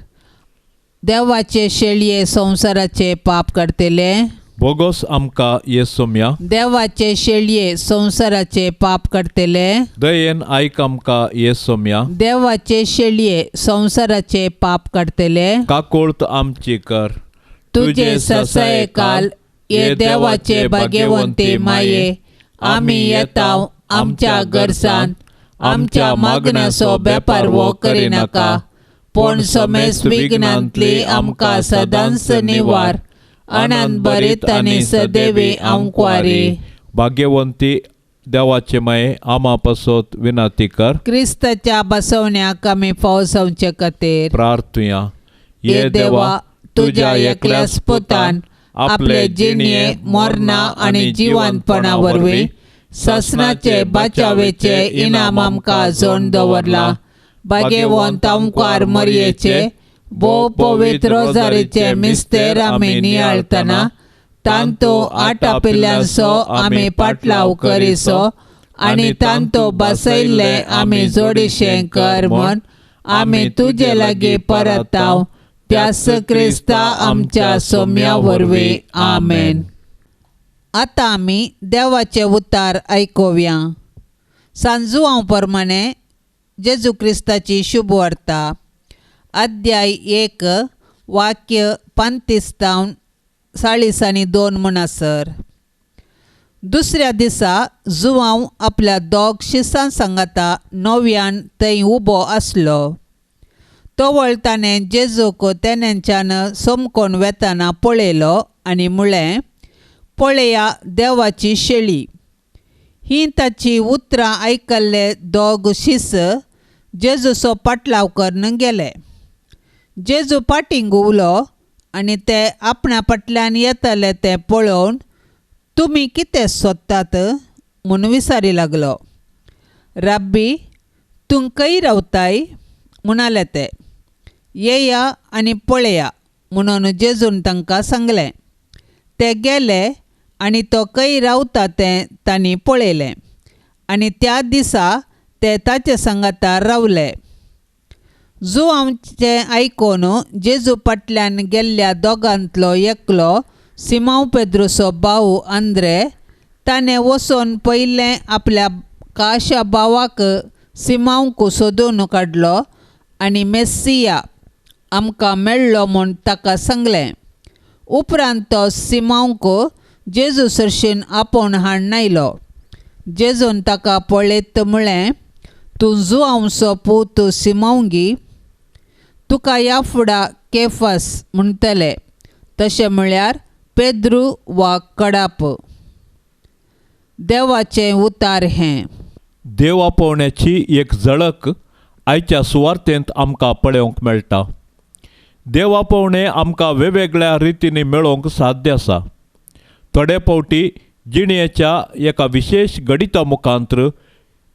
देवाचे शेळये संवसाराचे पाप करतले, बोगोस आमकां येसोम्या। देवाचे शेळये संवसाराचे पाप करतले, दयेन आयक आमकां येसोम्या। देवाचे शेळये संवसाराचे पाप करतले, काकोळत आमची कर। तुझे ससायकाल ये देवाचे भाग्यवंती माये, आमी येता आमच्या गरसान, आमच्या मागण्याचो बेपारवो करिनाका, पूण समेस्त विघ्नांतली आमकां सदांच निवार। आनंद भरीत आनी सदैवी आंकवारी। भाग्यवंती देवाचे माये, आमा पासत विनंती कर। क्रिस्ताच्या बसवण्याक आमी फावो जावचे खातीर प्रार्थुया। ये देवा, तुज्या एकल्याच पुतान आपले जिणये मरणा आनी जिवंतपणा वरवीं ससनाचे बचावेचे इनाम आमकां जोडून दवरला। भाग्यवंत आमकार मरयेचे भोव पवित्र रोजारीचे मिस्तेर आमी नियाळतना तांतो आटापिल्ल्यांचो आमी पाटलाव करिसो आनी तांतो बसयल्ले आमी जोडीशें कर म्हूण आमी तुजे लागीं परताव त्यास क्रिस्ता आमच्या सोम्या वरवीं. आमेन. आतां आमी देवाचे उतार आयकुया. सांजुआंव प्रमाणे जेजू क्रिस्ताची शुभवार्ता अध्याय 1 वाक्य 35 तावन 42 म्हणसर. दुसऱ्या दिसा जुवांव आपल्या दोग शिसां सांगाता नव्यान थंय उबो आसलो. तवळ ताणें जेजूक तेन्नाच्यान सोमकोन वेताना पळयलो आनी म्हळें, पळया देवाची शेळी. ही ताची उतरां आयकल्ले दोग शीस जेजूचो पाटलाव करून गेले. जेजू फाटीं घुंवलो आनी ते आपणा फाटल्यान येताले तें पळोवन तुमी कितें सोदतात म्हूण विचारी लागलो. राब्बी, तूं खंय रावताय म्हणाले ते. येया आनी पळया म्हणून जेजून तांकां सांगलें. ते गेले आनी तो खंय रावता तें तांणी पळयलें आनी त्या दिसा ते ताचे सांगाता रावले. जुवांचें आयकून जेजू फाटल्यान गेल्ल्या दोगांतलो एकलो सिमांव पेद्रूचो भाव आंद्रे ताणें वचून पयलें आपल्या काशा भावाक सिमांवक सोदून काडलो आनी मेस्सिया आमकां मेळ्ळो म्हूण ताका सांगलें. उपरांत तो सिमांवक जेजू सरशीन आपोवन हाडून आयलो. जेजून ताका पळयत म्हळें, तूं जुवांवचो पूत सिमांवगी, तुका ह्या फुडा केफास म्हणटले, तशें म्हळ्यार पेद्रू वा कडाप. देवाचें उतार हें. देव आपोवण्याची एक झळक आयच्या सुवार्तेंत आमकां पळोवंक मेळटा. देव आपोवणें आमकां वेगवेगळ्या रितींनी मेळोवंक साध्य आसा. थोडे फावटी जिणेच्या एका विशेश घडिता मुखांत्र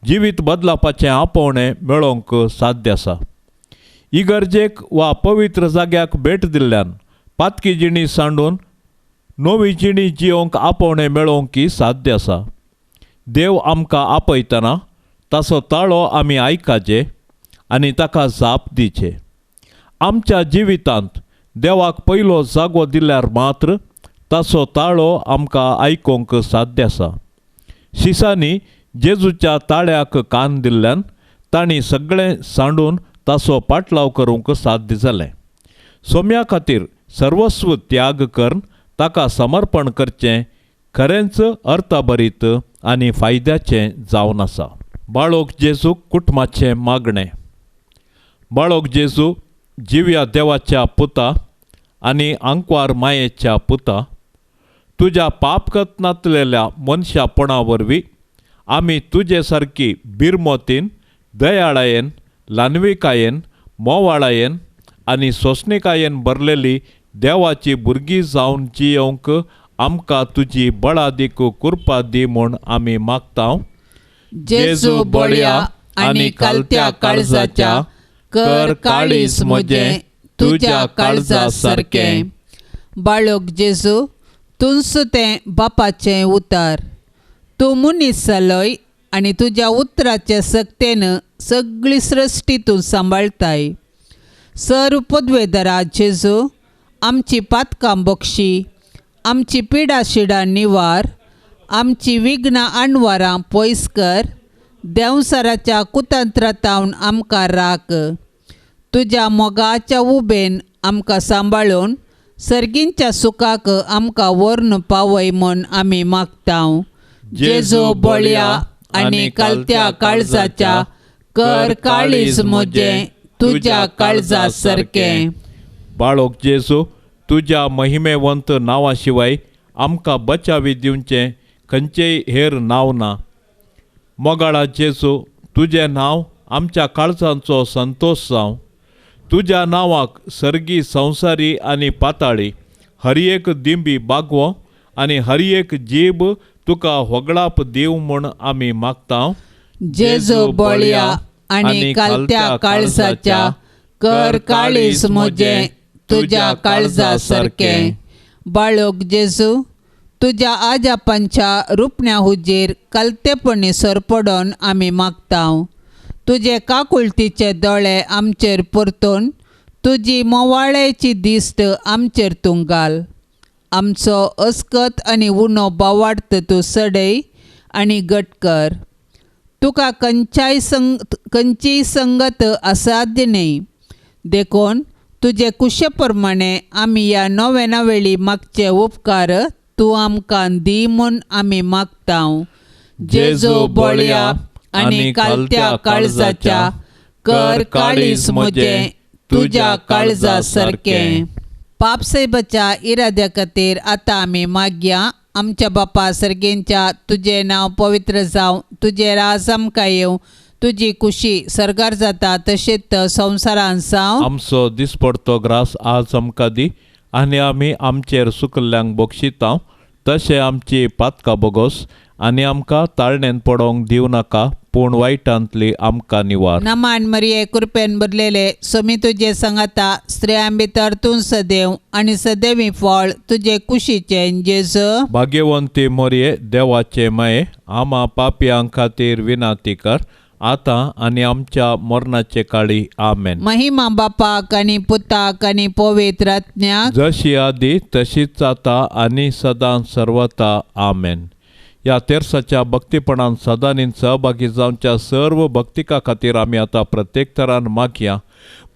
जिवीत बदलापाचें आपोवणें मेळोवंक साध्य आसा. इगर्जेक वा पवित्र जाग्याक भेट दिल्ल्यान पातकी जिणी सांडून नवी जिणी जियोवंक आपोवणें मेळोवंक साध्य आसा. देव आमकां आपयतना ताचो ताळो आमी आयकाचे आनी ताका जाप दिवचे. आमच्या जिवितांत देवाक पयलो जागो दिल्यार मात्र ताचो ताळो आमकां आयकूंक साध्य आसा. शिसांनी जेजूच्या ताळ्याक कान दिल्ल्यान तांणी सगळें सांडून ताचो पाटलाव करूंक साध्य जालें. सोम्या खातीर सर्वस्व त्याग करून ताका समर्पण करचें खरेंच अर्थभरीत आनी फायद्याचें जावन आसा. बाळोक जेजू कुटुंबाचें मागणें. बाळोक जेजू जिव्या देवाच्या पुता आनी आंकवार मायेच्या पुता, तुज्या पापकत नातलेल्या मनशापणा वरवीं आमी तुजे सारकी बिरमोतीन, दयाळायेन, ल्हानविकायेन, मोवाळायेन आनी सोंसणिकायेन भरलेली देवाची भुरगीं जावन जियोवंक आमकां तुजी बळादीक कृपा दी म्हूण आमी मागता. जेजू बळया आनी कालत्या काळजाच्या, कर काळीज म्हजें तुज्या काळजा सारकें. बाळोक जेजू, तुंच तें बापाचें उतर. तूं मनीस जालोय आनी तुज्या उतराचे सक्तेन सगळी सृश्टी तूं सांबाळटाय. सर पदवेदरा जेजू, आमची पातकां बक्षी, आमची पिडा शिडां निवार, आमची विघ्नां आणवारां पयस कर, देंवसाराच्या कुतंत्रातावन आमकां राख. तुज्या मोगाच्या उबेन आमकां सांबाळून सर्गींच्या सुखाक आमकां व्हरून पावय म्हूण आमी मागता. जेजू बळया आनी कालत्या काळजाच्या, कर काळीज म्हजें तुज्या काळजा सारकें. बाळोक जेजू, तुज्या महिमेवंत नांवा शिवाय आमकां बचावी दिवचें खंयचेय हेर नांव ना. मोगाळा जेजू, तुजें नांव आमच्या काळजांचो संतोश जावं. तुज्या नांवाक सर्गी, संवसारी आनी पाताळी हर एक दिंबी बागवो आनी हर एक जीब तुका होगळाप दिवं म्हूण आमी मागता. जेजू बळया आनी कालत्या काळजाच्या, कर काळीज म्हजें तुज्या काळजा सारकें. बाळोक जेजू, तुज्या आजापांच्या रुपण्या हुजीर कालतेपणी सरपडोन आमी मागता. तुजे काकुळतीचे दोळे आमचेर परतून तुजी मोवाळ्याची दिश्ट आमचेर तूं घाल. आमचो अस्कत आनी उणो बावार्थ तूं सडय आनी घट कर. तुका खंयचीय संगत असाध्य न्हय, देखून तुजे कुशे प्रमाणे आमी ह्या नव्या वेळी मागचे उपकार तूं आमकां दी म्हूण आमी मागता. जेजू बळया आनी कालत्या काळजाच्या कर काळीज म्हजें तुज्या काळजा सारकें. पापसाहेबाच्या इराद्या खातीर आतां आमी मागया. आमच्या बापा सर्गेंच्या तुजें नांव पवित्र जावं, तुजें राज आमकां येवं, तुजी कुशी सर्गार जाता तशेंच संवसारान जावं. आमचो दिसपडतो ग्रास आज आमकां दी आनी आमी आमचेर सुकल्ल्यांक बक्षिता तशें आमची पातकां बोगोस आनी आमकां ताळणेन पडोवंक दिवं नाका पूण वायटांतली आमकां निवार. नमान मरिये कृपेन भरलेले सोमी तुजे सांगाता, स्त्रियां भितर तूं सदैव आनी सदैवी फळ तुजे कुशीचें जेजू. भाग्यवंती मरिये देवाचे माये आमा पापयां खातीर विनंती कर आतां आनी आमच्या मरणाचे काळी. आमेन. महिमा बापाक आनी पुताक आनी पवित्र आत्म्याक, जशी आदी तशीच आतां आनी सदां सर्वता. आमेन. ह्या तेर्साच्या भक्तीपणान सदांनी सहभागी जावच्या सर्व भक्तिका खातीर आमी आतां प्रत्येक तरान मागया.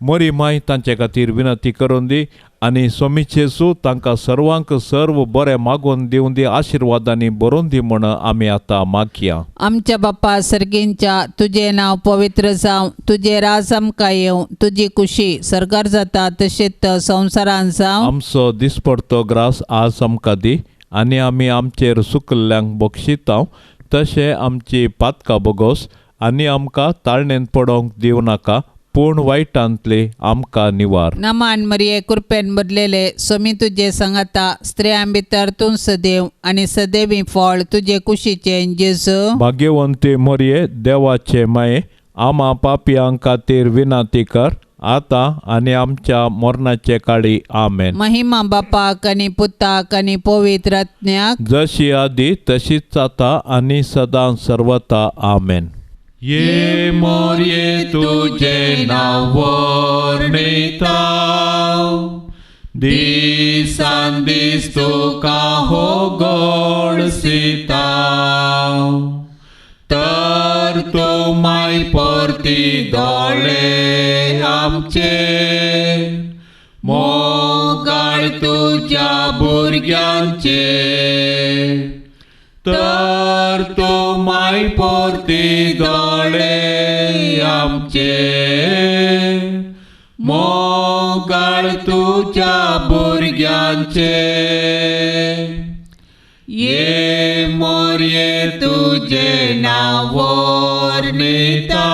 मरी माय तांचे खातीर विनंती करून दी आनी सोमीचेसू तांकां सर्वांक सर्व बरें मागून दिवन दी, आशिर्वादांनी बरोवन दी म्हूण आमी आतां मागया. आमच्या बापा सर्गेंच्या तुजें नांव पवित्र जावं, तुजें राज आमकां येवं, तुजी कुशी सर्गार जाता तशेंच संवसारान जावं. आमचो दिसपडतो ग्रास आज आमकां दी आनी आमी आमचेर सुकल्ल्यांक बक्षिता तशें आमची पातकां बोगोस आनी आमकां ताळणेन पडोवंक दिवं नाका पूण वायटांतली आमकां निवार. नमान मरिये कृपेन भरलेले सोमी तुजे सांगाता, स्त्रियां भितर तूं सदैव आनी सदैवी फळ तुजे कुशीचें जेजू. भाग्यवंती मरिये देवाचे माये आमा पापयां खातीर विनंती कर आतां आनी आमच्या मरणाचे काळी. आमेन. महिमा बापाक आनी पुताक आनी पवित्र आत्म्याक, जशी आदी तशीच आतां आनी सदां सर्वता. आमेन. ये मोरये तुजें नांव वर्णिता, दिसान दीस तुका हो गोडसिता, तर तूं माय परती दोळे आमचे मोगाळ तुज्या भुरग्यांचे, तर तूं माय परती दोळे आमचे मोगाळ तुज्या भुरग्यांचे. ये मोरये तुजें नांव वर्णिता,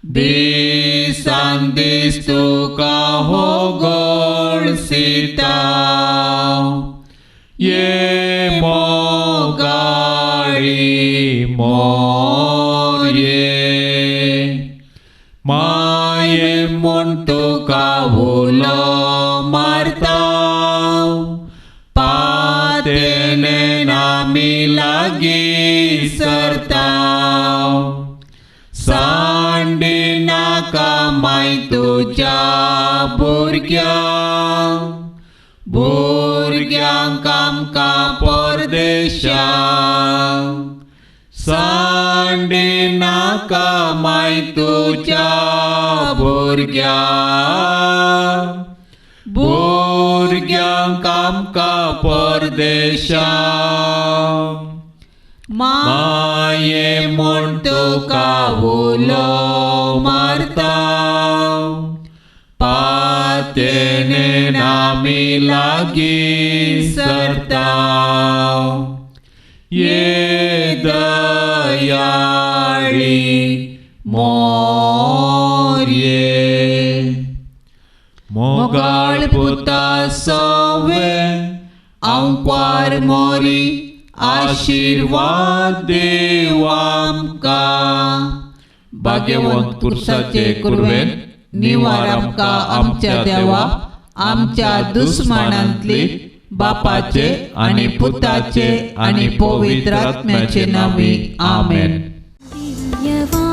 दिसान दीस तुका हो गोडसिता, ये मोगाळी मोरये माये म्हूण तुका उलो मारता, पातेने आमी लागीं सरता, सांडी नाका माय तुज्या भुरग्यांक, भुरग्यांक आमकां परदेशाक, सांडी नाका माय तुज्या भुरग्यांक, भुरग्यांक आमकां परदेशाक. माये म्हूण तुका उलो मारता, पातेने आमी लागीं सरता, ये दयाळी मोरये मोगाळ पुता सवे आंकवार मोरी आशिर्वाद देव आमकां. भाग्यवंत पुरसाचे कुरवेन निवार आमकां आमच्या देवा आमच्या दुस्मानांतली बापाचे आनी पुताचे आनी पवित्र आत्म्याचे नांवी. आमेन. दिव्यवाणी.